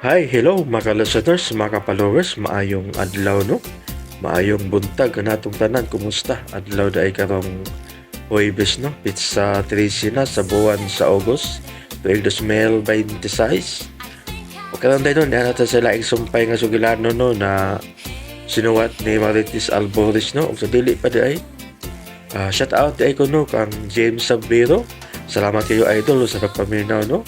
Hi, hello mga listeners, mga followers, maayong adlaw, no? Maayong buntag natong tanan, kumusta? Adlaw daay karong Huwebes, no? Petsa 13 na sa buwan sa August, 2026. O karon dayon, no, niya natin sa laing sumpay nga sugilano, no, na sinuwat ni Marites Alboris, no? Ug sa dili pa diay, shout out diay ko, no, kang James Sabiro. Salamat kayo, idol, sa pagpaminaw, no?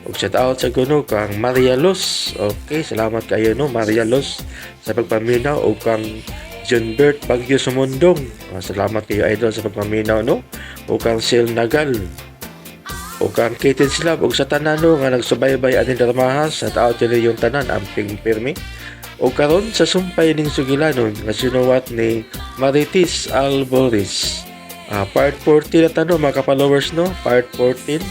Ug shout out sa kuno kang Maria Luz. Okay, salamat kayo, no, Maria Luz, sa pagpaminaw ug kang John Bert Bagyo Sumundong. Salamat kayo, idol, sa pagpaminaw, no? Ug kang Sil Nagal. Ug kang Kitten Slab ug sa tanan, no, nga nagsubaybay aning darmahan, shout out nila yung tanan amping pirmi. Ug karon sa sumpay ning sugilanon nga sinuwat ni Marites Alboris. Part 14 na tano mga ka-followers, no? Part 14.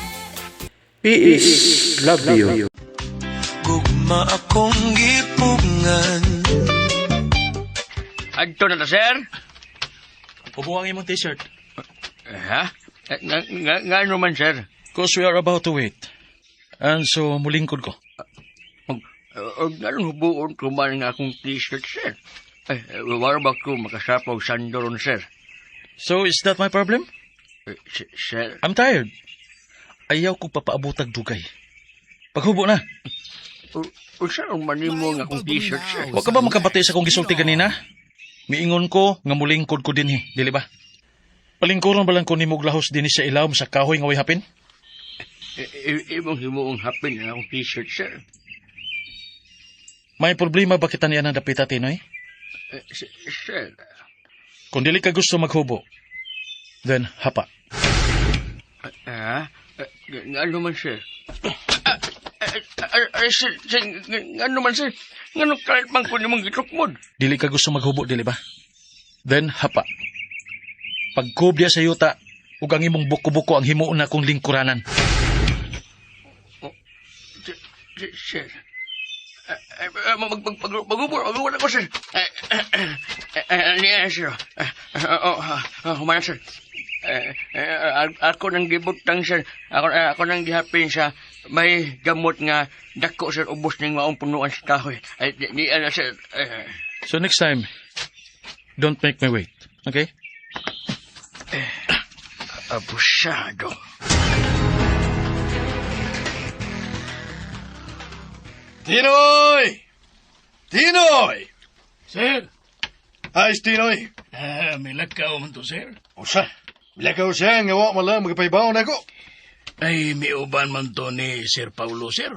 Peace. Love you. Gugma akong gipugngan. Adto na ta, sir? Hubo ang imong t-shirt. Ha? Nga ano man, sir? 'Cause we are about to wait. And so, mulingkod ko. Og nganong hubuon ko man nga akong t-shirt, sir? Eh, wala ba ko makasapaw sandoron, sir? So, is that my problem? Eh, sir, I'm tired. Ayaw ko papaabutag dugay. Paghubo na. Unsa man nimo nga akong t-shirt, sir? Wa ka ba makabati sa akong gisulti ganina? Miingon ko nga mulingkod ko dinhi, dili ba? Palingkuron ba lang ko nimo og lahos dinhi sa ilawom sa kahoy nga way hapin? Imong himuong hapin ang akong t-shirt, sir. May problema ba kita niya ng dapita, Tinoy? Eh, sir, Kung dili ka gusto maghubo, then hapa. Ha? Eh, nga ano man, sir? Ah, sir, sir, nga ano man, sir? Nga kahit man ko nimong gitukmod. Dili ka gusto maghubo, dili ba? Then hapa. Pagkub diya sa yuta, ug ang imong buko-buko ang himuon na kong lingkuranan. Sir, sir, sir. Mag-ubo na ko, sir. Eh, eh, eh, eh, niya, sir. Eh, eh, oh, humana, sir. Eh, eh, ako nang gibutang, sir. Ako nang gihapin sa may gamot nga dako, sir, ubos ning maong punuan sa kahoy. Ay, di, ana, sir. Eh, So next time, don't make me wait. Okay? Abusado. Tinoy! Tinoy! Sir, Ayos, Tinoy. Ah, milakaw man to, sir. Usa, milakaw siya nga wa man lang magpaibaw na ko. Ay, miuban man to ni Sir Paulo, sir.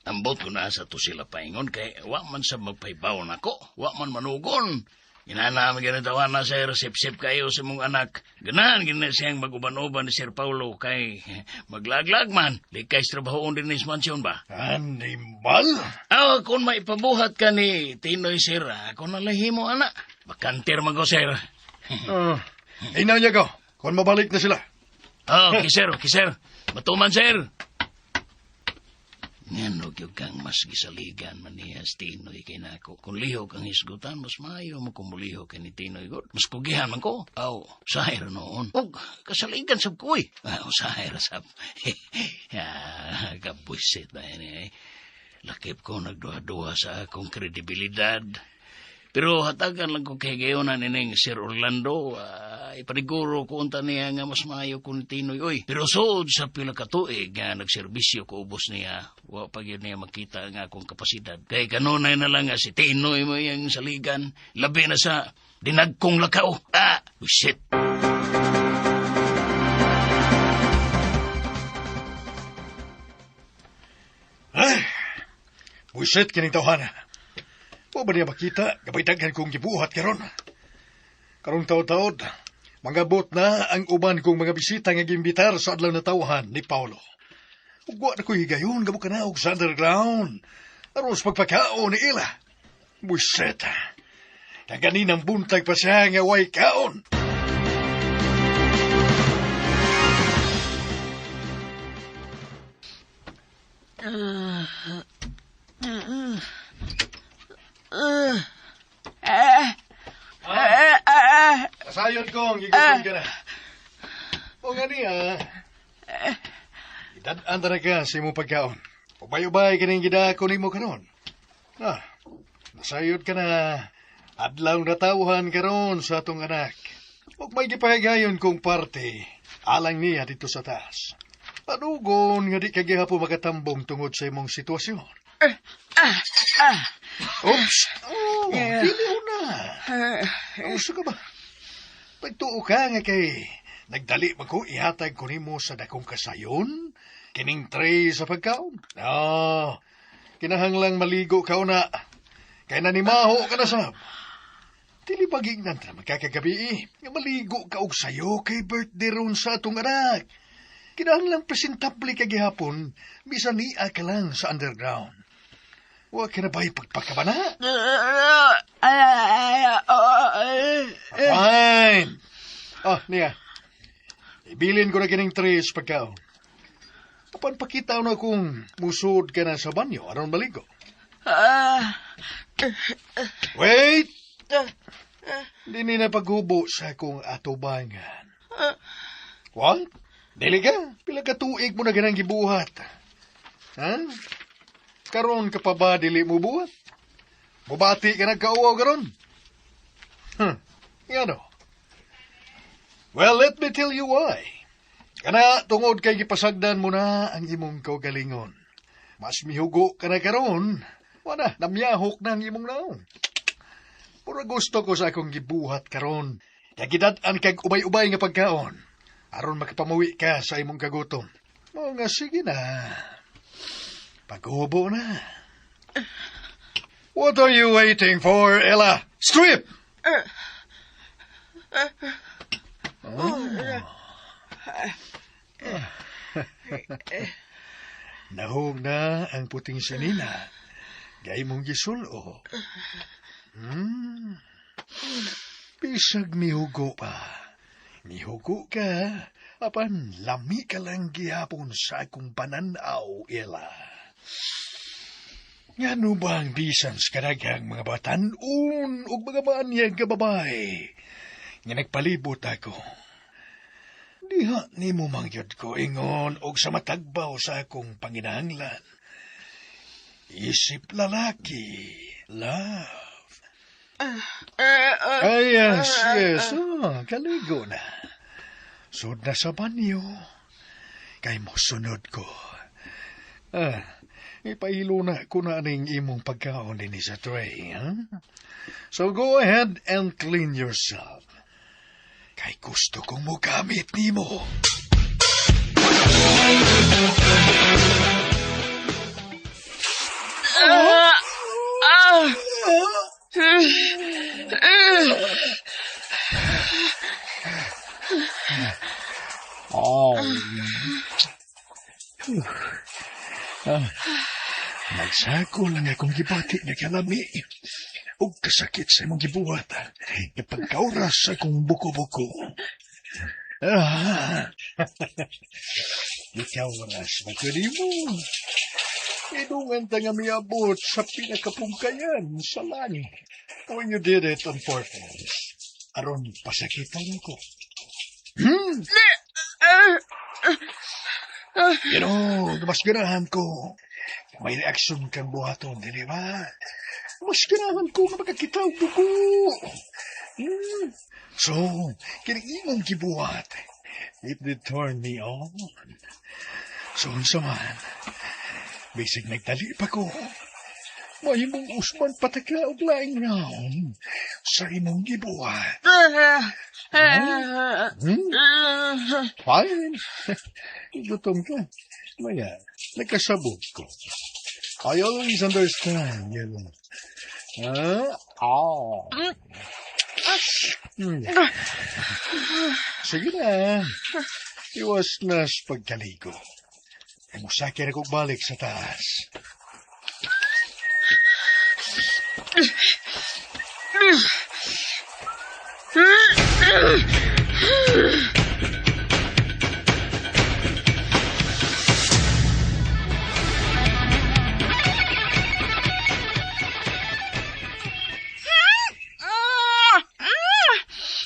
Ambot ko na sa to sila paingon kay wa man sa magpaibaw nako, wa man manugon. Inana mi ganito na, sir, sip-sip kayo sa mong anak. Ganahan gina siyang mag-uban-uban ni Sir Paulo kay maglaglag man. Di kay trabahoon din ni mansyon ba? Animal? Ah, kung maipabuhat ka ni Tinoy, sir, ako na lahimo, ana. Bakanter man ko, sir. Inaw niya ko, kung mabalik na sila. Oh, okay, sir, okay, sir. Matuman, sir. Ngano gyud kang mas gisaligan man niya si Tinoy kay nako. Kung lihok ang hisgutan, mas maayo mo kung mulihok kay ni Tinoy god. Mas kugihan man ko. Aw, usahay ra noon. Og, kasaligan sab ko eh. Ah, usahay ra sab. Ah, kabwisit ba ini eh. Lakip ko nagduha-duha sa akong kredibilidad. Pero hatagan lang ko kay gayonan ining Sir Orlando, ipaniguro ko unta niya nga mas maayo kun Tinoy oy. Pero suod sa pila ka tuig nga nagserbisyo ko ubos niya, wa pa gyud niya makita nga akong kapasidad. Kay kanunay na lang nga si Tinoy mo iyang saligan, labi na sa dinagkong lakaw. Ah, shit. Ay, buisit kining tawhana. Wa ba niya makita, gabay daghan kong gibuhat karon. Karong taod-taod, mangabot na ang uban kong mga bisita nga giimbitar sa adlaw na tawhan ni Paulo. Ug wa na ko'y higayon, gabo ka na og sa underground. Aron sa pagpakaon ni ila. Buisit. Kaganinang buntag pa siya nga way kaon. Kasayon kong gigutom ka na. O nga niya, idad-an talaga sa imong pagkaon. Ubay-ubay kaning gidako nimo karon. Ah, nasayod ka na. Adlaw na tawhan karon sa atong anak. Ug may gipahigayon kong parte, alang niya dito sa taas. Padugon nga di ka gihapon makatambong tungod sa imong sitwasyon. Oops! Oh, dili una. Uso ka ba? Pagtuo ka nga kay nagdali man ko ihatag ko nimo sa dakong kasayon, kining tray sa pagkaon. No, kinahanglang maligo ka una. Kay nanimaho ka na sab. Dili pagignan ta magkakagabi eh. Nga maligo ka og sayo kay birthday ron sa atong anak. Kinahanglang presentable ka gihapon, bisan niya ka lang sa underground. Wa ka na ba'y pagpakabana? Fine. Oh, niya. Ibilin ko na kining tres pagkaon. Apan pakita na kung musod ka na sa banyo aron maligo. Wait! Dini na paghubo sa akong atubangan. What? Dili ka? Pila ka tuig mo na ganang gibuhat? Ha? Karon ka pa ba dili mo buhat? Mubati ka nagkauaw karon? Huh. Ngano? Well, let me tell you why. Kana tungod kay gipasagdan mo na ang imong kaugalingon. Mas mihugo ka na karon. Wala, namyahok na ang imong naong. Pura gusto ko sa akong gibuhat karon. Kaya gidad-an kag ubay-ubay nga pagkaon. Aron makapamuwi ka sa imong kagutom. Mao nga sige na. Paghubo na. What are you waiting for, Ella? Strip! Nahog na ang puting sinina. Gay mong gisulo. Bisag mihugo pa. Mihugo ka, apan lami ka lang gihapon sa akong pananaw, Ella. Ngano ba ang bisan sa kadaghang mga batanon ug mga maanyag ka babae nga nagpalibot ako? Diha nimo mangyud ko ingon og sa matagbaw sa akong panginahanglan. Isip lalaki, love. Ay, yes, yes. Oh, kaligo na. Sud na sa banyo. Kay mo sunod ko. Ah, ipailo na ko na aning imong pagkaon din sa tray. Huh? So go ahead and clean yourself. Kay gusto kong mugamit nimo. Oh. Ah, nagsako lang akong gibati nga kalami. Ug kasakit sa imong gibuhat. Nga pagkauras sa akong buko-buko. Ah, ikaw ras mo. Idungan ta nga miabot sa pinakapungkayan sa langit. When you did it on purpose, aron pasakitan ko. Hmm? You know, mas ganahan ko. May reaksyon kang buhaton, di ba? Mas ganahan ko nga makakita og dugo. Hmm. So, kining imong gibuhat, it did turn me on. So, unsa man, bisig nagdali pa ko. Mahimong usman pataka og laing round sa imong gibuhat. Hmm? Fine. Gutom ka. Maya, nagkasabot ko. I always understand, you know. Ah, ah. Hmm. Sige na. Iwas na sa pagkaligo. Ay musakir ako balik sa taas.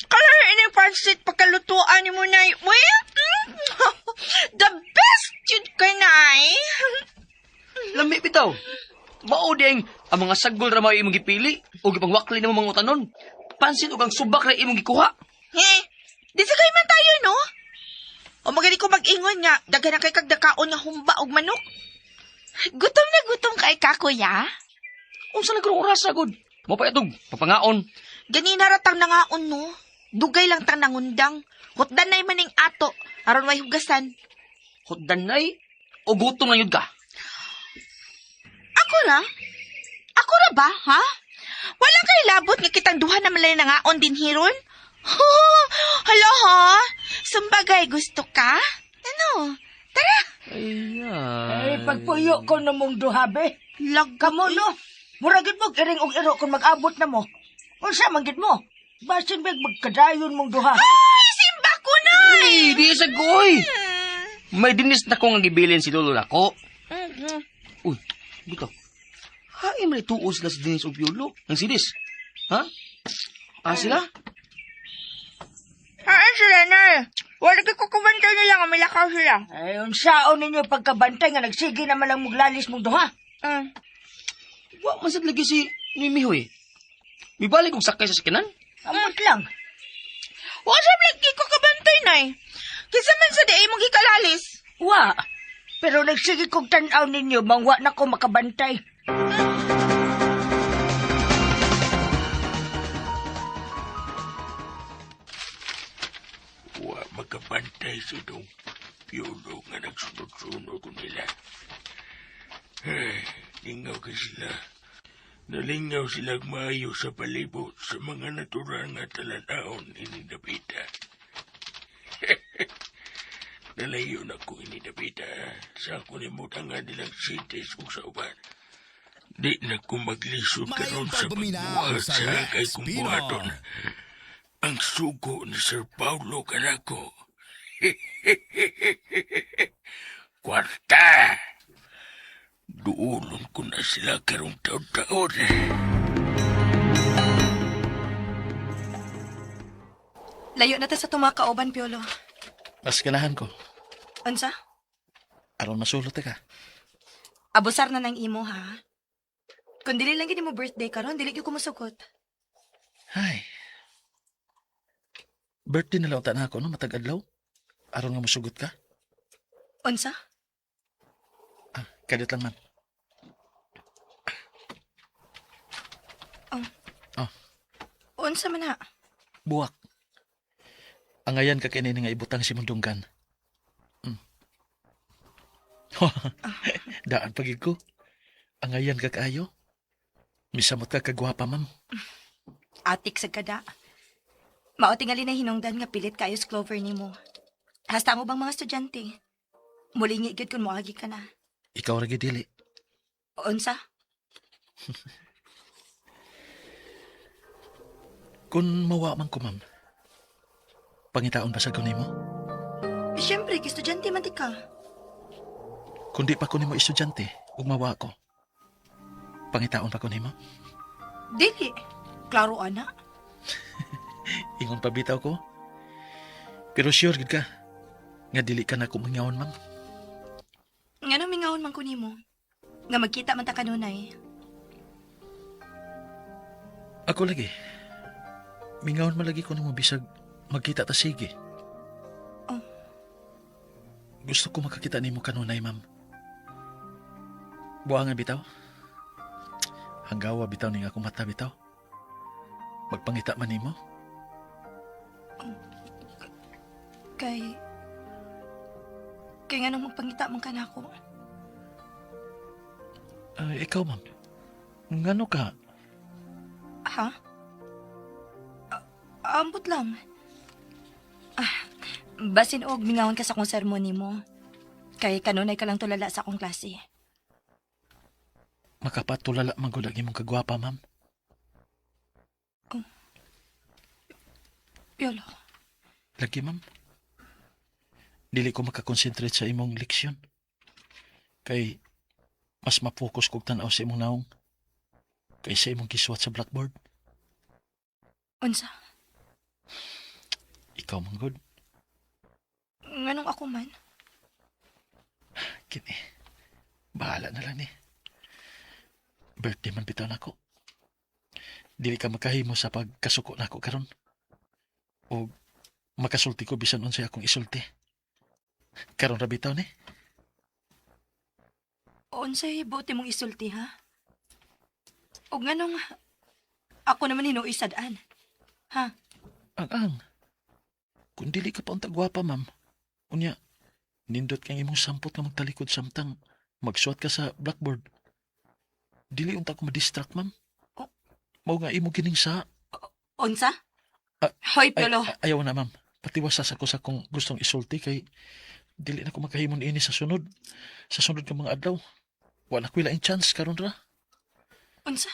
Kaya ini pansit pagkalutuan ni mo, Nay. Well, the best yun ka, Nay. Lami Ang mga sagol ra mao imong gipili o gipangwakli nimo mga utanon. Pansit ug ang subak ra imong gikuha. He, di sa kayo man tayo, no? O magaling ko mag-ingon nga, daghan na kay kagdakaon nga humba og manok. Gutom na gutom kay ka, kuya. Unsa na karong oras gud? Mo pa itong papangaon. Ganina ra tang nangaon, no? Dugay lang tang nangundang. Hutdan na maning ato, aron way hugasan. Hutdanay o gutom na yun ka. Ako ra? Ako ra ba, ha? Walang kay labot nga kitang duha na malay nangaon din hiron? Hala ha? Sumbagay, gusto ka? Ano? Tara! Ay, Ay, pagpuyo ko na mong duha, be. Lagot, Kamo, no? Mura gid mo, iring og iro kung mag-abot na mo. Unsa man gid mo? Basin big magkadayon mong duha. Ay, simba ko na! Ay, di sa goy. May dinis na ko nga gibilin si Lolo nako. Uy, bitaw. Hain man ituo sila si Dinis og Piolo. Ang sinis. Ha? Ah, sila? Haan sila na. Wala kay kukumantay nila nga malakaw sila. Ay, unsaon ninyo pagkabantay nga nagsige naman lang muglalis mong duha. Mm. Wa man sad lagi si Mimihoy. Mibalik og sakay sa sakinan. Amot lang. Wa siya lagi ko kabantay nay. Kinsa man sa di imong gikalalis. Wa. Pero nagsige kog tan-aw ninyo, mangwa na ko makabantay. Wa makabantay si Dong Piolo nga nagsunod-sunod ko nila. Eh, lingaw ka sila. Nalingaw sila maayo sa palibot sa mga natural nga talanahon ini Dabita. Nalayo na ko ini Dabita sa ako ni nga nilang cities ug sa uban. Di na ko maglisod karon Maayong sa pagpaminaw pagbuhat sa sa kay Rex kong Pino. buhaton. Ang sugo ni Sir Paulo kanako. Kwarta! Duulon ko na sila karong taon-taon. Layo na ta sa tumakauban, Piolo. Mas ganahan ko. Unsa? Aron masulot ka. Abusar na ng imo, ha? Kung dili lang gini mo birthday karon, dili gyud ko mosugot. Ay. Birthday na lang ta na ako, no? Matag adlaw. Aron nga musugot ka. Unsa? Ah, kadit lang, ma'am. Oh. Oh. Unsa man ha? Buwak. Angayan ka kinini nga ibutang si mundunggan. Daan pagid ko. Angayan ka kaayo. Misamot ka kagwapa, ma'am. Atik sa kada. Mao tingali na hinungdan nga pilit kayo sa clover nimo. Hasta mo bang mga estudyante? Mulingi gyud kun moagi ka na. Ikaw ra gid dili. Unsa? Kun mawa man ko, ma'am. Pangitaon ba sa ko nimo? Siyempre, kay estudyante man di ka. Kun di pa ko nimo estudyante, ug mawa ko. Pangitaon pa ko nimo? Dili. Klaro ana. Ingon pa bitaw ko. Pero sure gid ka nga dili ka na kumingaon, ma'am. Ngano mingahon man ko nimo? Nga magkita man ta kanunay. Ako lagi. Mingaon man lagi ko nimo bisag magkita ta sige. Oh. Gusto ko makakita nimo kanunay, ma'am. Buangan bitaw. Hanggawa bitaw ning akong mata bitaw. Magpangita man nimo. Kay... Kay nganong magpangita man ka nako. Ah, ikaw, ma'am. Ngano ka? Ha? Ambot lang. Ah, basin og mingahon ka sa akong sermon nimo. Kay kanunay ka lang tulala sa akong klase. Makapatulala man gud ang imong kagwapa, ma'am. Piolo, Lagi, ma'am. Dili ko makakonsentrate sa imong leksyon. Kay mas ma-focus kog tan-aw sa imong naong kaysa imong gisuwat sa blackboard. unsa? Ikaw man gud. Nganong ako man? Kini. Bahala na lang ni. Birthday man bitaw nako. Dili ka makahimo sa pagkasuko nako karon. O makasulti ko bisan unsay akong isulti. Karon ra bitaw ni. Unsay buot mong isulti, ha? Og nganong ako naman hinuoy sad-an? Ha? Ang ang. Kung dili ka pa untag gwapa, ma'am. Unya, nindot kang imong sampot nga magtalikod samtang magsuwat ka sa blackboard. Dili unta ko ma-distract, ma'am. Oh. Mao nga imo kining sa Unsa? Ah, Hoy, ay, Piolo. ayaw na, ma'am. Patiwasa sa ko sa kong gustong isulti kay dili na ko makahimon ini sa sunod. Sa sunod nga mga adlaw. Wala ko'y laing chance karon ra. Unsa?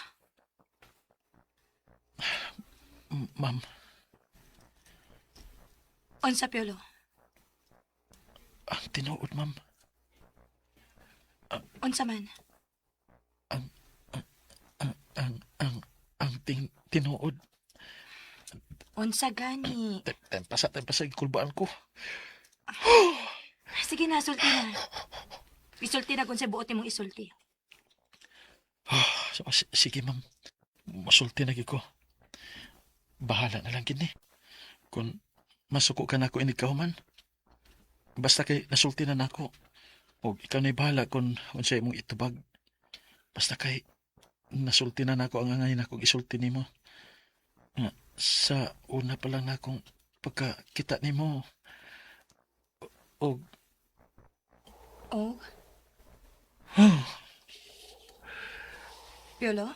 Ma'am, Unsa, Piolo? ang tinuod, ma'am. Unsa man? Ang tinuod. Unsa gani? Tempasa, gikulbaan ko. Sige na, sulti na. Isulti na kung sa buot nimong isulti. So, sige, ma'am. Masulti na gyud ko. Bahala na lang kini. Kung masuko ka nako inig kahuman. Basta kay nasulti na nako. Og ikaw na'y bahala kung unsay imong itubag. Basta kay nasulti na nako ang angay nakong isulti nimo. Nga, sa una pa lang nakong pagkakita nimo. Og Oh? Piolo?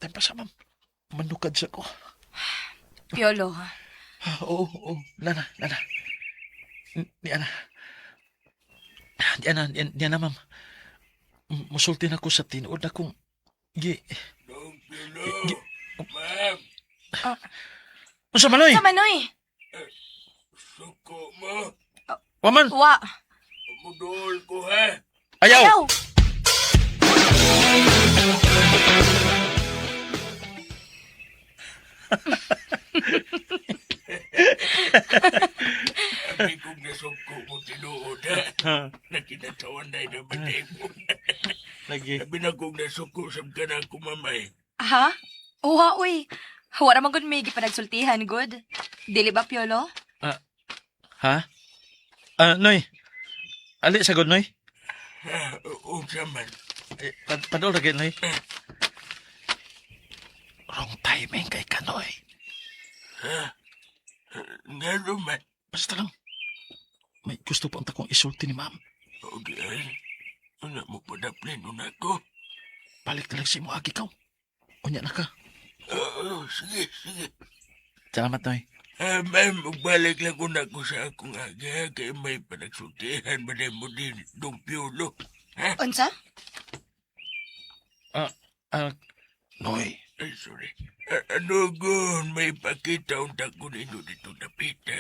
Tempasa, ma'am. Manukad sa ko. Piolo. Ah, oo, oo. Nana, nana. Ni ana. Ni ana, ni ana, ma'am. Musulti na ko sa tinuod na kong gi... Dong Piolo. Ma'am, Ah. Unsa man, oy? Sa manoy? suko mo. Waman! Wa. Mudol ko ha. Ayaw! Ayaw! Abi kong nasuko mo tinuod ha. Nakinatawan na na batay mo. Lagi. Abi na kong nasuko sa kanang kumamay. Ha? Uwa, uy. Wala man gud may gipanagsultihan, good. Dili ba, Piolo? Ha? Ah, Noy. Ali, sagod, Noy. Ha, unsa man. Eh, padol ra gyud, Noy. Wrong timing kay Kanoy. Ha? Ngano man. Basta lang. May gusto pa ang takong isulti ni ma'am. Okay ay. Una mo padaplin una ko. Balik na lang sa imo agi kaw. Unya na ka. Oo, sige, sige. Salamat, Noy. Ah, ma'am, magbalik lang ko na ko sa akong aga kay may panagsultihan ba mo din Dong Piolo. Ha? Unsa? Ah, ah, Noy. Ay, sorry. Ah, ano gon, may pakita unta ko nindot dito dapita.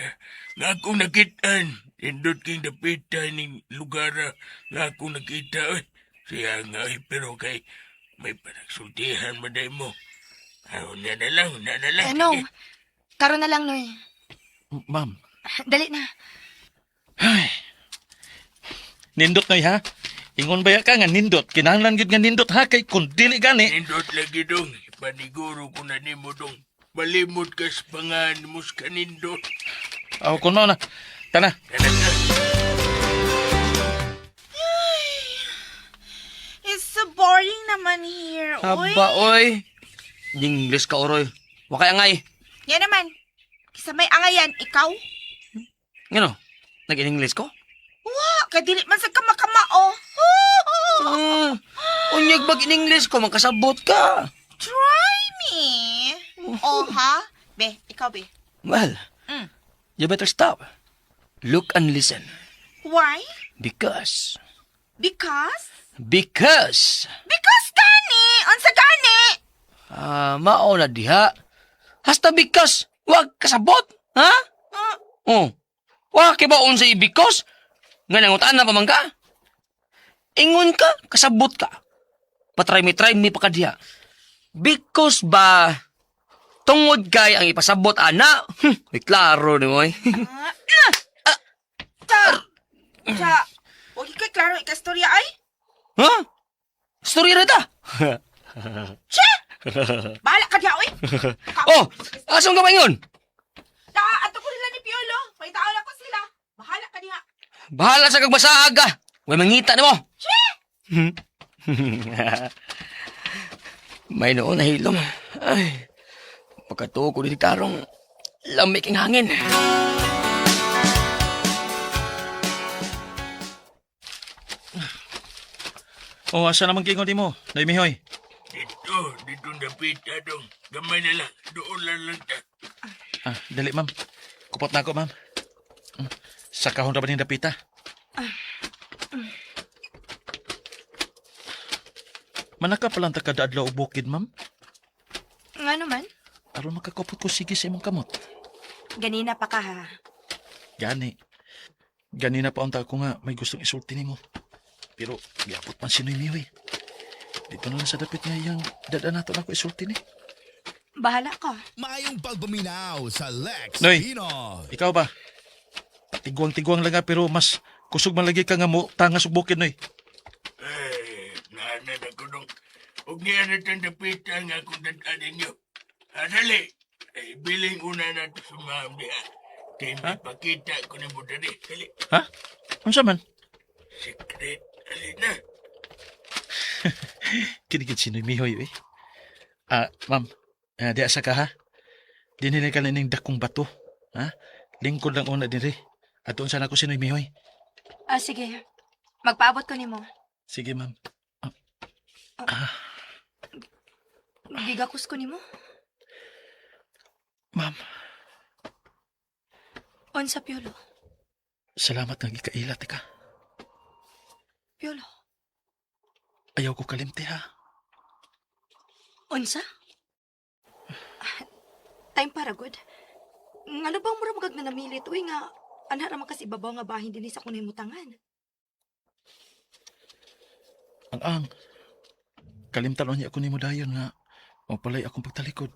Nga akong nakitaan, nindot king dapita ning lugar ah, nga akong nakita. Ay, siya nga, ay, pero kay may panagsultihan ba mo. Ah, una na lang, una na lang. Eh, no. Karon na lang, Noy. Ma'am. Dali na. Ay. Nindot, Noy, ha? Ingon ba ya ka nga nindot? Kinahanglan gyud nga nindot, ha? Kay kung dili gani. Nindot lagi dong, paniguro ko na nimo dong. Malimot ka sa pangan mo sa kanindot. Aw, kun mao na. Tana. Tara na. It's so boring naman here, uy. Aba, oy. English ka, oroy. Wakay angay. Yan naman. Kisa may angayan, ikaw? Ngano? Nag-English ko? Wa, kadili man sa kamakamao. Unyag bag in English ko, magkasabot ka. Try me. Oh, ha? Be, ikaw be. Well, you better stop. Look and listen. Why? Because, Because? because, Because gani! Unsa gani? Ah, mao na diha. Hasta because, wag kasabot. Ha? Oh. Wa kay ba unsay because? Nga nangutan na pa man ka? Ingon ka, kasabot ka. Patry me, try me pa ka diha. Because ba, tungod kay ang ipasabot ana. Ay, klaro ni mo eh. Cha! Cha! Wag kay klaro ikastorya ay. Ha? Storya na ta. Che! Bahala ka diha, oy! Oh, asong ka ba? Ta, ato ko nila ni Piolo. May tao na ko sila. Bahala ka diha. Bahala sa kagbasaag ka. Way mangita nimo. Che! May noon na hilom. Ay, pagkatuo ko dito karong lamig ang hangin. Oh, asa naman kingon nimo? Noy Mihoy. Dito, dito dapita dong. Gamay na lang. Doon lang lang ta. Ah, dali ma'am. Kupot na ako, ma'am. Sa kahon ra ba ning dapita? Manaka palang ta kada adlaw og bukid, ma'am. Nga naman, Aron makakupot ko sige sa imong kamot. ganina pa ka ha. Gani. Gani na pa unta ko nga may gustong isulti nimo. Pero giabot man si Noy Mihoy. Dito na lang sa dapit nga iyang dada nato na ako isulti ni. Bahala ka. Maayong pagpaminaw sa Lex Noy. Pinoy. Ikaw ba? Tigwang-tigwang lang nga pero mas kusog man lagi ka nga mo tangas og bukid, Noy. Eh, naanad ako dong. Huwag niya na itong dapita nga akong dadaan ninyo. Ah, dali. Eh, biling una na ito sa ma'am diha. Kaya may pakita ko ni mo dali. Dali. Ha? Unsa man? Secret. Dali na. Kinigid si Noy Mihoy, eh. Ah, ma'am, di asa ka ha? Dinhi ka na ning dakong bato, ha? Lingkod lang una dinhi. At doon sana ko si Noy Mihoy. Ah, sige. Magpaabot ko nimo. Sige, ma'am. Gigakos ko nimo. Ma'am, Unsa, Piolo? salamat nga gikailat ka. Piolo. Ayaw ko kalimti ha. Unsa? Ah, time para good. Ngano bang mura magag na namilit? Uy nga, ana ra man kasi ibabaw nga bahin dinhi sa kunay mutangan. Ang ang. Kalimtan niya ako nimo dayon nga mapalay akong pagtalikod.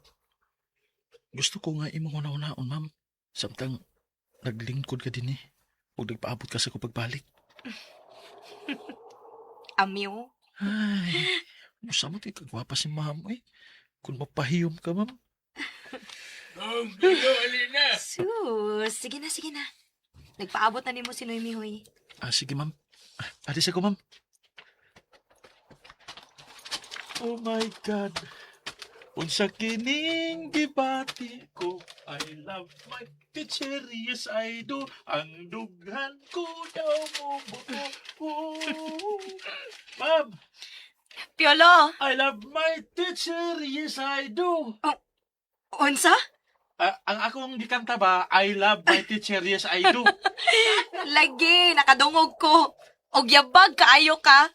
Gusto ko nga imong una-unaon, ma'am. Samtang naglingkod ka dinhi ug nagpaabot ka sa ko pagbalik. Amyo. Ay, musamot kay kagwapa si ma'am eh. Kung mapahiyom ka, ma'am. Dong, dito, dali na. Sus, sige na, sige na. Nagpaabot na nimo si Noy Mihoy. Ah, sige, ma'am. Ah, alis ako, ma'am. Oh my God. Unsa kining gibati ko, I love my teacher, yes I do. Ang dughan ko daw mo buo. Oh. Ma'am, Piolo! I love my teacher, yes I do. Unsa? Ah, ang akong gikanta ba, I love my teacher, yes I do. Lagi, nakadungog ko. Og yabag kaayo ka.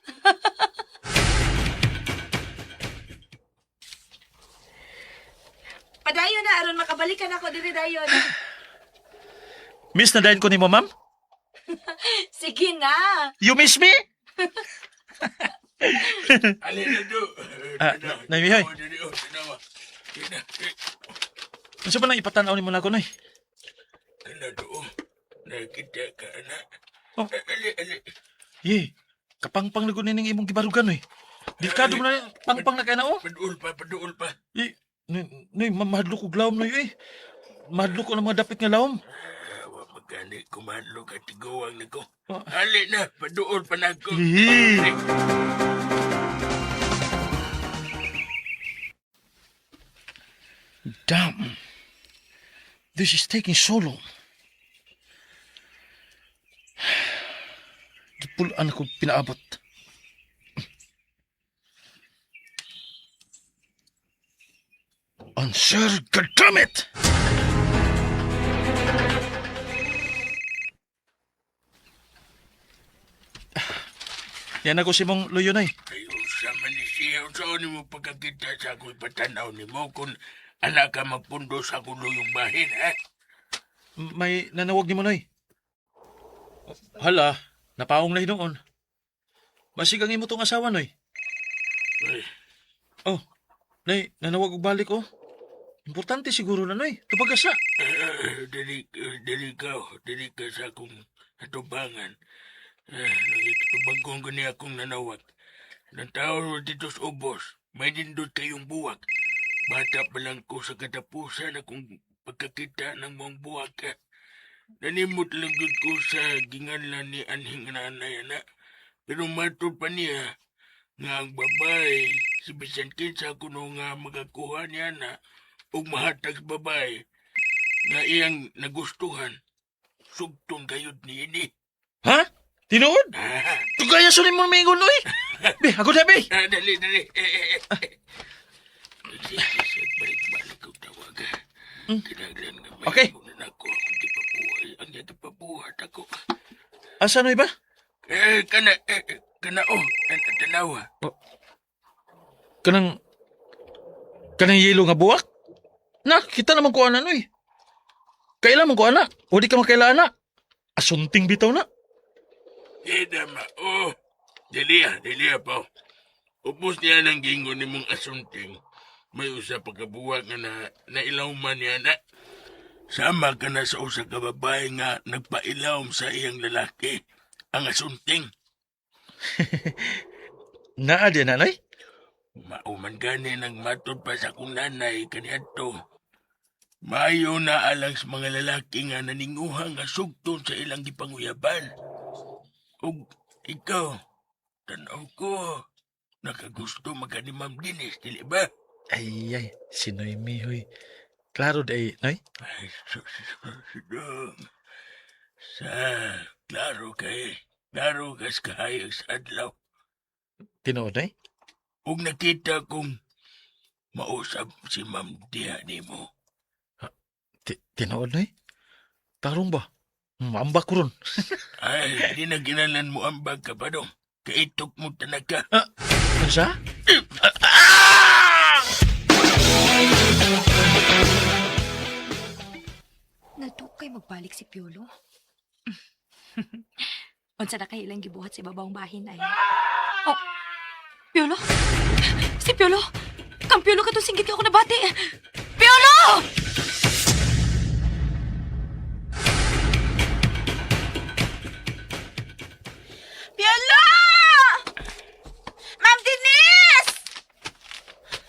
Padayon na aron makabalikan ako diri dayon. Miss na dayon ko nimo, ma'am? Sige na. You miss me? Ali na do. Ah, Nay Mihoy. Oh, dali, oh, tanawa. Sige na. Eh, Unsa ba nang ipatan-aw nimo nako, Noy? Kana doon. Nakita ka na. Oh. Eh, Ali, ali. Ye, kapangpang lagot nining imong gibarugan, oy. Delikado mo na, pangpang na kay na, oh. Paduol pa, paduol pa. Ye, noy, noy, mahadlok og lawom, noy, eh. Mahadlok ko ng mga dapit nga lawom. Ah, wa magani kumadlo ka tiguang nako. Oh. Ali na, paduol pa na ako. Eh. Damn. This is taking so long. Gipulaan ako pinaabot. Answer, goddammit! Yan ako si mong luyonay. Ayusa man ni siya. Saan mo pagkakita sa ako'y patanaw ni mo kung anak ka magpundo sa kuluyong bahin, ha? May nanawag ni mo, Noy. Hala, napaong na hinuon. Basig ang imo tong asawa, Noy. Ay, Oh, Nay, nanawag og balik, oh. Importante siguro na, Noy. Tubag ka sa. eh, dali, eh, dali ka sa akong atubangan. Eh, nakikitubag kong gani akong nanawag. Nang dito sa ubos, may nindot kayong buwak. Bata pa lang ko sa katapusan akong pagkakita ng mong buwak. Eh. Nanimot lang gud ko sa ginganlan ni anhing nanay na. Pero matod pa niya nga ang babae si bisan kinsa kuno nga magakuha niya na ug mahatag sa babae nga iyang nagustuhan sugtong gayud niini. Ha? Tinuod? Ah, Tugaya sunin mo mingon, uy! Be, ako na, be! ah, dali, dali. Eh, eh, eh. Nagsisisig, balik-balik kong tawag. Kinahanglan nga may Okay. na ako akong gipabuhay. Ang iyang gipabuhat ako. Asa na ba? Eh, kana, eh, eh, kana, oh, tanawa. Kanang... Kanang yelo nga buwak? Na, kita naman ko ana, uy. Kailan man ko ana? O di ka makaila ana? Asunting bitaw na. Eh, dama, oh. Dili ah, dili ah, pa. Upos niya ng gingon ni mong asunting. May usa pa kabuwag nga na, nailawman niya na. Sama ka na sa usa ka babae nga nagpailawom sa iyang lalaki. Ang asunting. Naa di nanay? Mauman gani nang matod pa sa akong nanay kaniadto. Maayo na alang sa mga lalaki nga naninguha nga sugton sa ilang gipanguyaban. Ug ikaw, tanaw ko, nakagusto magka ni Ma'am Denise, dili ba? Ay, ay, si Noemi, huy. Klaro di, Noy? Ay, sus, sus, dong. Sa, klaro kay, klaro kas kahayag sa adlaw. Tinuod, Noy? Ug nakita kong mausap si Ma'am diha nimo. Tinuod, Noy? Tarong ba? Maamba ko ron. Ay, di na ginalan mo ang bag ka pa dong. Kaitok mo tanaka. Ano siya? Nadukay magbalik si Piolo. Unsa na kay ilang gibuhat sa ibabawng bahin ay. Oh, Piolo? Si Piolo? Kang Piolo ka singgit ka ako nabati. Piolo! Piolo! Ma'am Denise!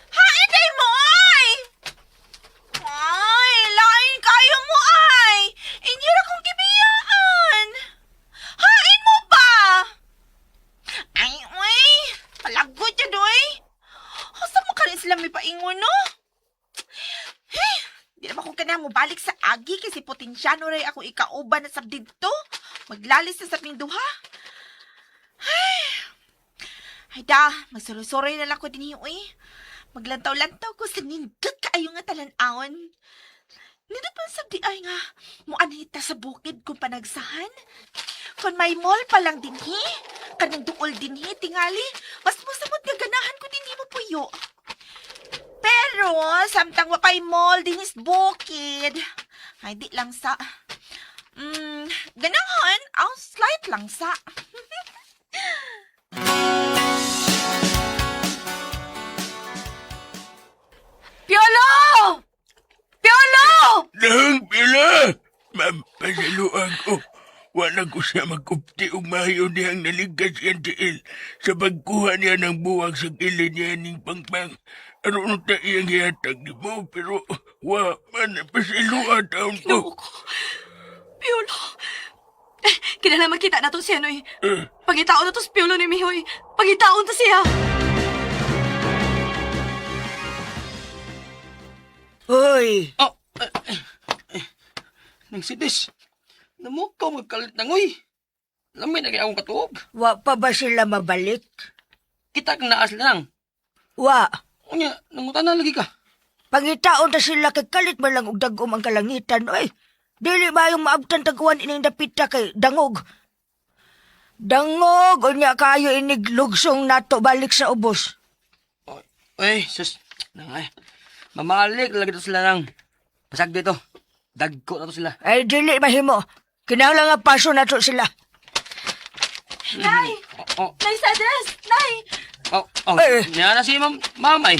Hain day mo, ay! Ay, lain kayo mo, ay! Inyo ra kong gibiyaan! Hain mo ba? Ay, uy! Palagot yan, uy! Asa mo ka rin sila may paingon, no? Hey, di naman ko kanang mobalik sa agi kasi potensyano ray ako ikauban na sab didto. Maglalis na sa duha. Ay da, magsuroy-suroy na lang ko din uy. Maglantaw-lantaw ko sa nindot kaayo nga talan-awon. Nindot man sabdi ay nga, muanhita sa bukid kung panagsahan. Kung may mall pa lang dinhi, kanang duol dinhi, tingali, mas musamot nga ganahan ko dinhi mo puyo. Pero, samtang wapay mall dinhi sa bukid, ay di lang sa, ganahan, ang slight lang sa. Piolo! Piolo! Dahang pila! Ma'am, pasaluan ko. Wala ko siya magkupti og mayo niyang naligas siyang tiil sa pagkuha niya ng buwag sa kilid niya ning pangpang. Aron ta iyang hihatag ni mo, pero wa man, pasaluan taon ko. Ginoo ko. Piolo. Eh, kinahanglan makita na to siya, Noy. Eh, Pangitaon na to si Piolo ni Mihoy. Pangitaon ta siya. Hoy, Oh, eh, eh, eh. Nang sidis. Namukaw magkalit na ngoy. Lamay na kaya akong katuog. wa pa ba sila mabalik? Kita kang naas lang. Wa. Unya, nangutan na lagi ka. Pangitaon ta sila kay kalit man lang og dagom ang kalangitan. Oy, dili ba yung maabtan taguan ining dapita kay dangog? Dangog, unya kayo inig lugsong nato balik sa ubos. Oy, sus. Nang ay. Mamalik lagi to sila nang. Pasag dito. Dagko na to sila. Ay, dili mahimo. Kinahanglan nga paso nato sila. Nay! Oh, oh, Nay, Sadres! Nay! oh, oh. Eh. Niya na si ma'am, mamay.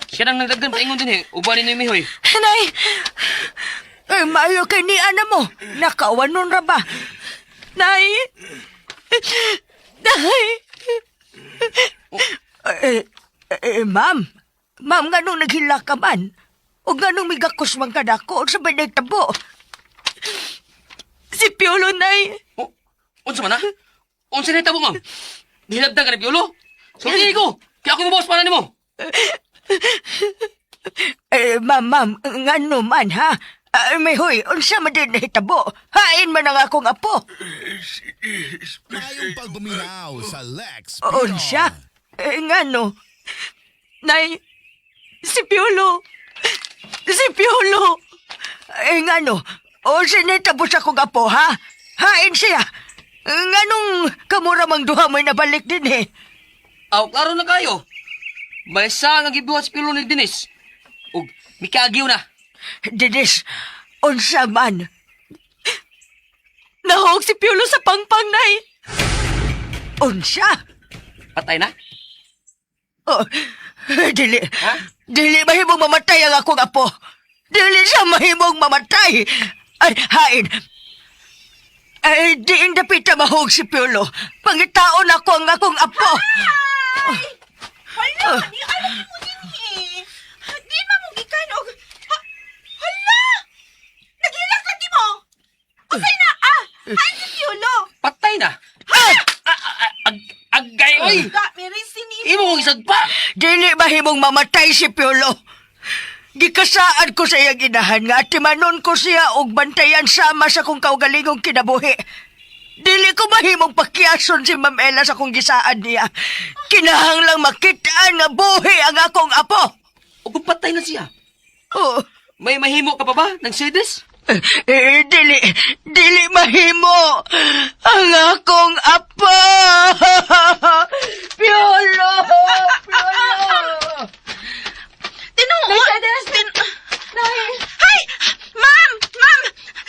Siya nang nagdagdan paingon din eh. Uban ni Mihoy. Nay! Eh, maayo kay ni ana mo. Nakawanon ra ba? Nay! Nay! Eh, eh, ma'am. Ma'am, nganong naghila ka man? O nganong migakos man ka nako? Unsa may nahitabo? Si Piolo, Nay. Oh, unsa man ha? Unsa na tabo, ma'am? Nihilabdan ka ni Piolo? Sulti ko! Kaya ako mo boss para nimo. Eh, ma'am, ma'am, ngano man, ha? Ah, may huy, unsa man din nahitabo? Hain man ang akong apo. Maayong pagbuminaw sa Lex Unsa? Eh, ngano? Nay, si Piolo. Si Piolo. Eh, ngano? Unsa nahitabo sa akong apo, ha? Hain siya. Nganong kamura mang duha may nabalik din eh. Aw, klaro na kayo. May sa nga gibuhat si Piolo ni Denise. Ug mikaagyo na. Dinis, unsa man? Nahog si Piolo sa pangpang, Nay. Unsa? Patay na? Oh, dili. Ha? Dili mahimong mamatay ang akong apo. Dili siya mahimong mamatay. Ay, hain. Ay, diin dapita mahog si Piolo. Pangitaon ako ang akong apo. Hala, di alam mo din eh. Di man mo gikan og Ha, hala! Naghilak lagi mo. Usay na ah. Ay si Piolo. Patay na. Ah! Agay oy. Ga, mirisi ni Imo mong isagpa. Dili mahimong mamatay si Piolo. Gikasaan ko sa iyang inahan nga atimanon ko siya og bantayan sama sa kong kaugalingong kinabuhi. Dili ko mahimong pakiason si Ma'am Ella sa kong gisaan niya. Kinahanglang makitaan nga buhi ang akong apo. Ug kung patay na siya. Oh, May mahimo ka pa ba ng sedes? eh, dili, dili mahimo ang akong apo. Piolo! Piolo! Tinuod. Tin Hay! Ma'am! Ma'am!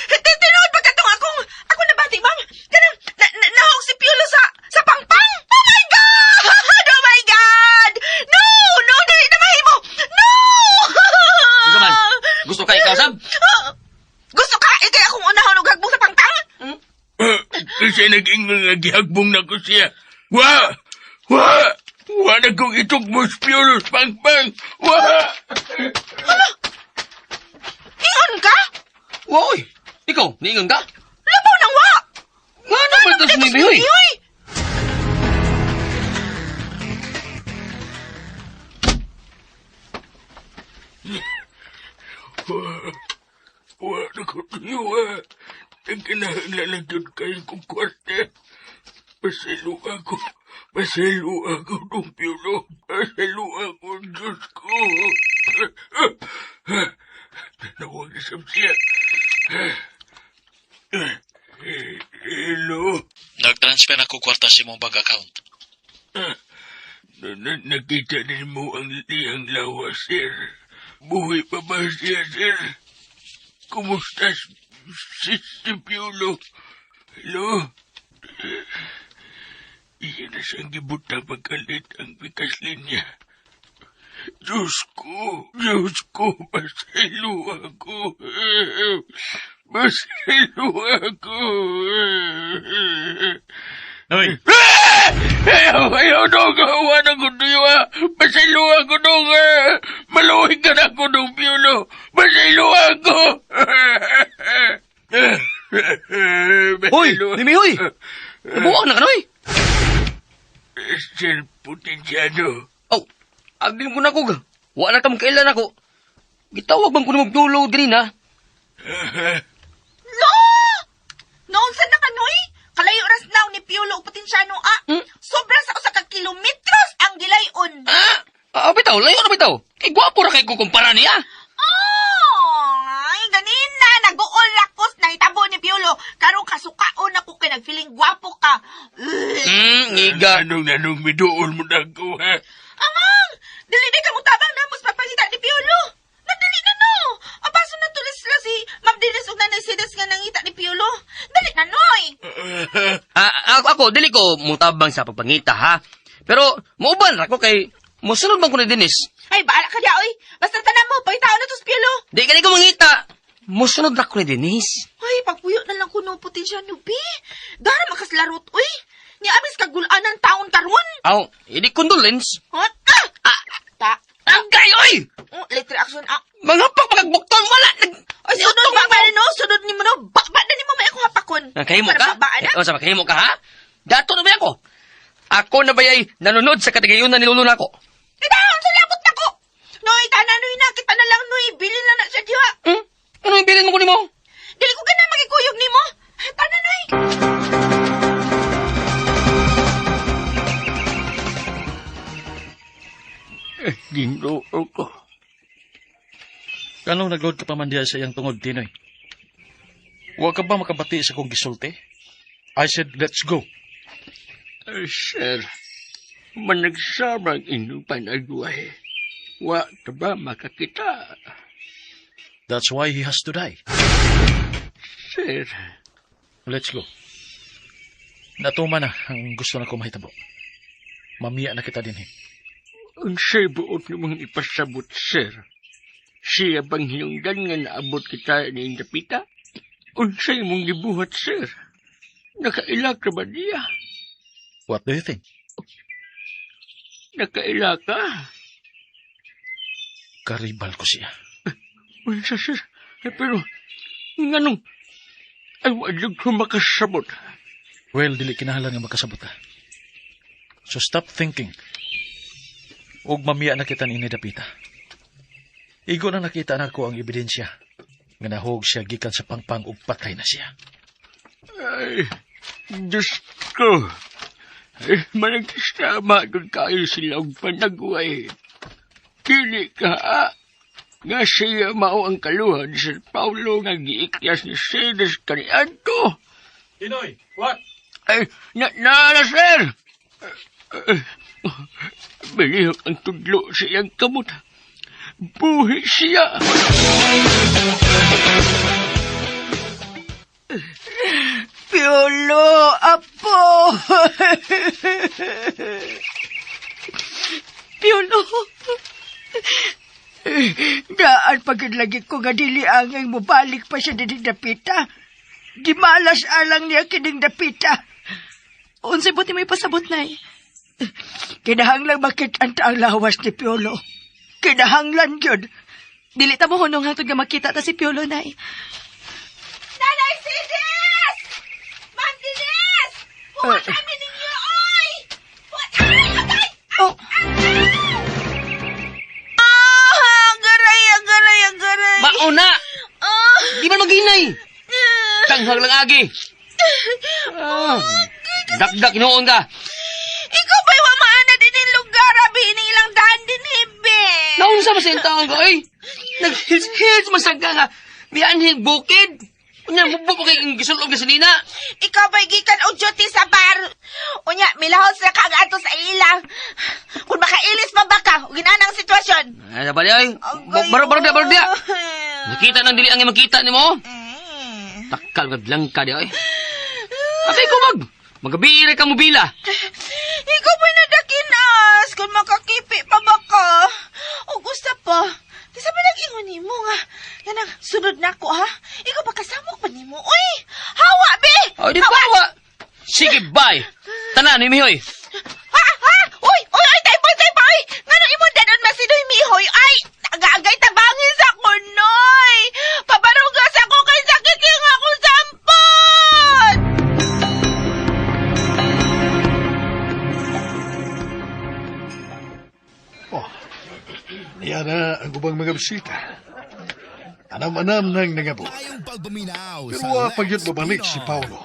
Tinuod ba katong akong ako nabati, ma'am? Kanang na, na, nahog si Piolo sa pangpang. Oh my God! Oh my God! No! No, dili na mahimo. No! Unsa man? Gusto ka ikaw sab? Gusto ka ikay akong unahon og hagbong sa pangpang? Kasi nag-ingon nga gihagbong na ko siya. Wa! Wa! Wa na kong itok mo spiulos pangpang! Wa! Ingon ka? Wa oy. Ikaw, niingon ka? Labaw nang wa. Nga naman to si Bihoy. Uy! Wa na ko tuyo, wa. Nagkinahanglan lang yun kayo kong kwarta. Pasalo ako. Pasalo ako, Dong Piolo. Pasalo ako, Diyos ko. Nawag isang siya. Hello? Nag-transfer ako kwarta sa imong bank account. Nakita din mo ang lihang lawas, sir. Buhay pa ba siya, sir? Kumusta si Piolo? Hello? Iyan na siyang gibutang pagkalit ang pikas linya. Diyos ko, pasaylo ako. Pasaylo ako. Noy, Ayaw, ayaw, dong. Awa na ko tuyo, ah. Pasaylo ako, dong, ah. Maluhig ka na ako, dong, Piolo. Pasaylo ako. Hoy, Mimi hoy. Nabuang na ka noy. Sir Potensyano. Aw, abi mo na ko. Wa na kam kailan ako. Gitawag man ko nimo Piolo diri na. Lo! Noon sa na kanoy? Kalayo ras now ni Piolo og Potensyano ah. Sobra sa usa ka kilometros ang gilayon. Ah, ah bitaw, layo na bitaw. Kay gwapo ra kay ko kumpara niya. Oh, ay ganina naguol lakos na hitabo ni Piolo. Karon kasukaon ako kay nagfeeling gwapo ka. Ugh. Ngiga. Anong nanong miduol mo na ako, ha? Amang, dili di ka mutabang na mas papangita ni Piolo. Nadali na no. Apaso na tulis sila si Ma'am Dennis ug Nanay Sides nga nangita ni Piolo. Dali na noy. Ah, ako, dili ko mutabang sa pagpangita ha. Pero mauban ra ko kay mosunod man ko ni Dennis. Ay, bahala ka diya, oy. Basta tanan mo, pangitaon na to si Piolo. Di kani ko mangita. Mosunod ra ko ni Dennis. Ay, pagpuyo na lang kuno potensyano, bi. Dara makaslarot, uy. Ni abis kagulaan ang taon karon. Aw, hindi condolence. Ha? Ah! Ah! Ta. Agay, oy! Oh, late reaction ah. Mga pagpagbukton, wala! Nag... Ay, sunod ba ba no? Sunod ni mo no? Bakba na ni mo may ako hapakon. Ah, Kahimo Para ka? babaan na. Eh, unsa ba, kahimo ka, ha? Dato na ba ako? Ako na ba ay nanonood sa katigayunan ni Lolo nako? Itahon sa labot na ko. Noy, tanan noy na kita na lang noy. Bilin na na siya diha. Hmm? Ano yung bilin mo ko nimo? Dili ko gana magikuyog nimo. Tanan noy. Eh, Ginoo ko. Kanong nagload ka pa man diha sa iyang tungod, Tinoy? Wa ka ba makabati sa kong gisulti? I said, let's go. Eh, sir, managsama ang inyong panagway. Wa ka ba makakita? That's why he has to die. Sir, Let's go. Natuma na ang gusto na ko mahitabo. Mamiya na kita din eh. unsay buot nimong ipasabot, sir? Siya bang hinungdan nga naabot kita ni Indapita? Unsay mong gibuhat, sir? Nakaila ka ba niya? What do you think? Nakaila ka? Karibal ko siya. Unsa, sir? Eh, pero, nganong, ay wag ko makasabot. Well, dili kinahanglan nga makasabot ka. So stop thinking. Ug mamiya na kita ni Dapita. Igo na nakita na ko ang ebidensya nga nahog siya gikan sa pangpang ug patay na siya. Ay, Diyos ko. Ay, managkasama doon kayo sila og panagway. Kili ka, ah. Nga siya mao ang kaluhan ni Sir Paulo nga giikyas ni Sidas kaniadto. Tinoy, what? Ay, na, na, na sir! Eh, Bilihok ang tudlo sa iyang kamot. Buhi siya! Piolo, apo! Piolo. Daan pagid lagi ko nga dili angay mobalik pa siya dining dapita. Di malas alang niya kining dapita. Unsay buti may pasabot nay. Kinahanglan makit-an ta ang lawas ni Piolo. Kinahanglan yun. Dili ta mo hunong hangtod nga makita ta si Piolo nay. Nanay Sidis! Ma'am Denise! Huwag kami ninyo, oy! Huwag! Ay! Agay! Oh, Ah! Agaray! Agaray! Agaray! Mauna! Ah! Di man maginay! Tanghag lang agi! Ah, dakdak inoon ka! Ikaw ba'y wamaana din yung lugar? Abi, ini ilang daan din, hibe. Naunsa ba sa iyong taon ko, oy? Nag-hits-hits man sa ka nga. Mianhin bukid. Unya, mubo pa kay gisulog gasolina. Ikaw ba'y gikan og duty sa bar? Unya, milahos na kag ato sa ila. Kung makailis pa ba ka, ug ginana ang sitwasyon. Ay, bali, oy. Agay, Baro, baro, baro, baro, oy. Nakita nang dili ang makita nimo. Mm. Takal ka lang ka di, oy. Abi ko mag. Magabira ka mobila. Ikaw ba'y nadakinas? Kung makakipi pa ba ka? O gusto pa. Di sa nag-ingon nimo nga. Yan ang sunod na ko, ha? Ikaw ba kasamok pa nimo? Uy! Hawa, be! Oy, di ba wa? Sige, bye. Tanan ni mihoy. Ha? Ha? Uy! Uy! Uy! Taypoy! Taypoy! Nga nang imong danon masidoy mihoy? Ay! Agaagay tabangin sa kunoy! Pabarugas ako kay sakit yung akong sampot! Oh, niya na ang ubang mga bisita. Anam-anam nang nangabot. Maayong pagpaminaw Pero sa wa Lex pa gyud mabalik si Pinoy. Paolo.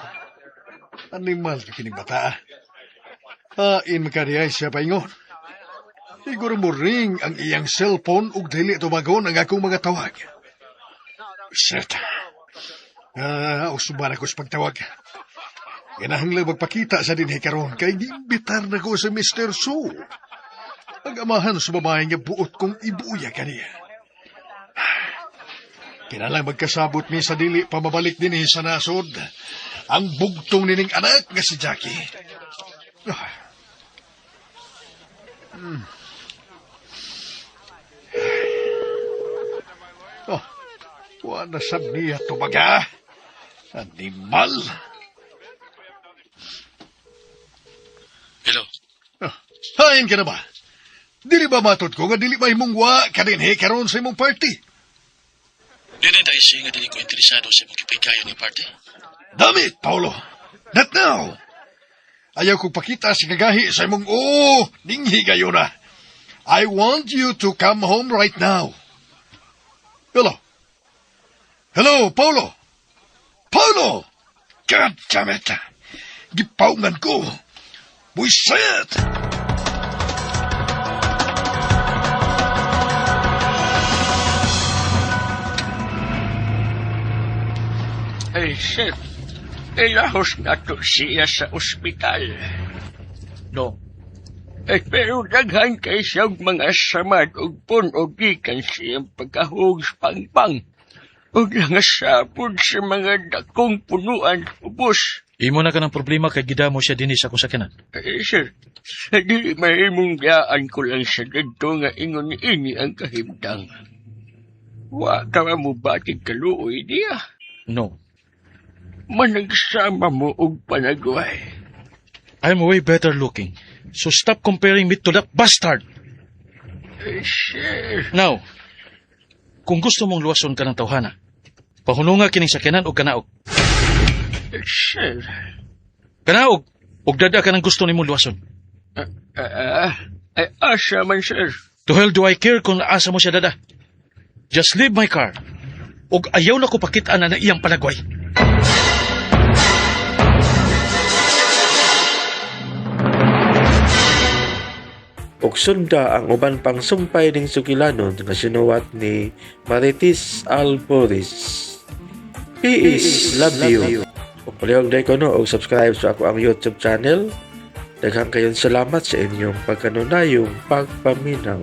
Animal ka kining bata. Hain makadiyay siya paingon. Siguro mo ring ang iyang cellphone ug dili tumagon ang akong mga tawag. Shit. Ah, usuban ako sa pagtawag. Kinahanglan magpakita sa dinhi karon kay giimbitar na ko sa Mr. Su. Ang amahan sa babae nga buot kong ibuya kaniya. Kinalang magkasabot mi sa dili pamabalik dinhi sa nasod. Ang bugtong nining anak nga si Jackie. Ah. Oh, wa na sab niya tumaga. Animal. Hain ka na ba? Dili ba matod ko nga dili mahimong wa ka dinhi karon sa imong party? Dili dahil siya nga dili ko interesado sa imong gipaykayon ni party. Damn it, Paulo! Not now! Ayaw kong pakita si kagahi sa imong oo, ninghi kayo na. I want you to come home right now. Hello? Hello, Paulo? Paulo! God damn it! Gipaungan ko! Buisit! Ay, sir, ilahos na to siya sa ospital. No. Eh, pero daghan kay siyang mga samad og pun-og gikan siyang pagkahug sa pangpang. Ug nangasapod sa mga dakong punuan ubos. Imo na ka ng problema kay gidamo siya dinhi sa akong sakyanan. Eh, sir, dili mahimong daan ko lang sa didto nga ingon ini ang kahimtang. Wa ka ba mo batig kaluoy niya? No. Managsama mo og panagway. I'm way better looking. So stop comparing me to that bastard. Eh, sir. Now, kung gusto mong luwason ka ng tawhana, pahununga kining sakyanan og kanaog. Eh, sir. Kanaog, og dada ka ng gusto nimong luwason. Ay, asa man, sir. To hell do I care kung asa mo siya dada. Just leave my car. Og ayaw na ko pakit-an na iyang panagway. Ug sunda ang uban pang sumpay ning sugilanon nga sinuwat ni Marites Alboris. Peace, love you. Ug palihog day ko no og subscribe sa ako ang YouTube channel. Daghang kayong salamat sa inyong pagkanunayong pagpaminaw.